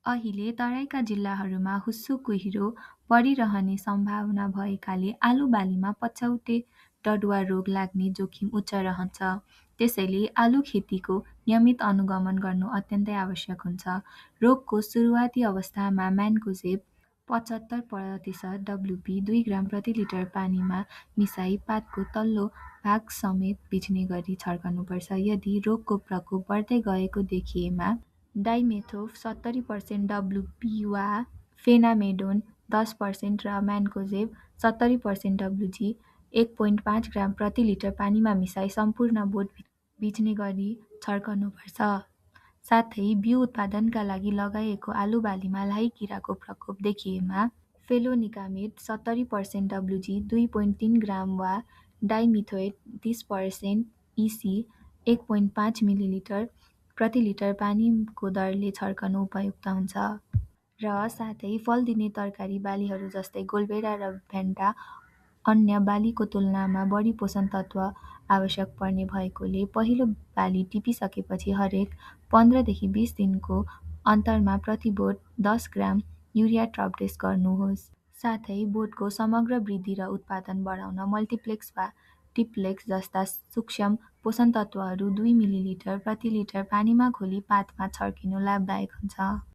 अहिले तराईका जिल्लाहरूमा हुस्सो कुहिरो बढिरहने सम्भावना भएकाले आलु बालीमा पछौटे डडुवा रोग लाग्ने जोखिम उच्च रहन्छ। त्यसैले आलु खेतीको नियमित अनुगमन गर्नु अत्यन्तै आवश्यक हुन्छ। रोगको सुरुवाती अवस्थामा म्यान्कोजेब ७५% डब्ल्युपी २ ग्राम प्रति लिटर पानीमा मिसाई पातको तल्लो भागसमेत भिज्ने गरी छर्कनुपर्छ। यदि रोगको प्रकोप बढ्दै गएको देखिएमा डाइमेथोफ ७०% डब्ल्युपी वा फेनामेडोन १०% र म्यान्कोजेब ७०% डब्ल्युजी १.५ ग्राम प्रति लिटर पानीमा मिसाई सम्पूर्ण बोट भिज्ने गरी छर्कनुपर्छ। साथै बिउ उत्पादनका लागि लगाइएको आलु बालीमा लाही किराको प्रकोप देखिएमा फेलोनिकामेड ७०% डब्ल्युजी २.३ ग्राम वा डाइमिथोएट ३०% इसी १.५ मिलिलिटर प्रति लिटर पानीको दरले छर्कनु उपयुक्त हुन्छ। र साथै फल दिने तरकारी बालीहरू जस्तै गोलभेडा र भेन्डा अन्य बालीको तुलनामा बढी पोषण तत्त्व आवश्यक पर्ने भएकोले पहिलो बाली टिपिसकेपछि हरेक १५ देखि २० दिनको अन्तरमा प्रति बोट १० ग्राम युरिया टपड्रेस गर्नुहोस्। साथै बोटको समग्र वृद्धि र उत्पादन बढाउन मल्टिप्लेक्स वा टिप्लेक्स जस्ता सूक्ष्म पोषण तत्त्वहरू २ मिलिलिटर प्रति लिटर पानीमा घोली पातमा छर्किनु लाभदायक हुन्छ।